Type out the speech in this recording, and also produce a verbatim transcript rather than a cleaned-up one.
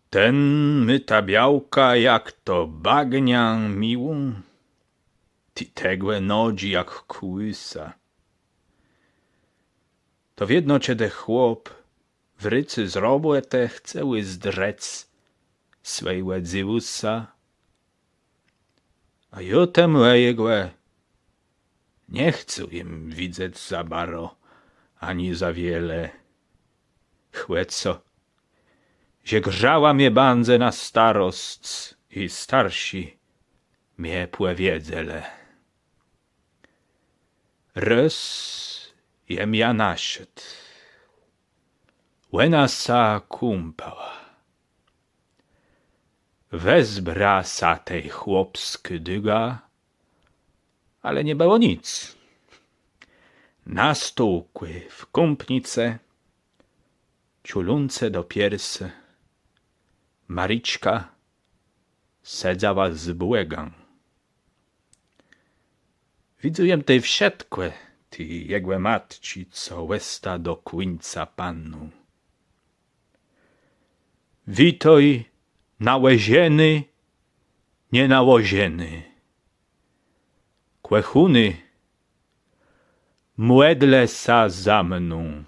Ten mô tã białkã jak to bagniã miłą, ti tegò nodżi jak kłësa. To wiedno, czedë chłop wrôcô z robòtë, chce ùzdrzec swòjégò dzéwùsa. A jô temù jegò nie chcã jem widzec za baro ani za wiele. Chòcô, że grzała mie bãdze na starosc i starszi mie pòwiedzelë. Rôz jem jã naszedł. Òna sã kąpała. Wezbra sã tej chłopskô dëga, ale nie bëło nic. Na stółkù w kąpnicë, czulącë do piersë, Mariczka sedzała z Bògã. Widzôł jem tej wszëtkò, ti jegò matczi, co òsta do kùńca panną. Witôj, nałożony, nienałożony, kòchóny, mòdlë sã za mną.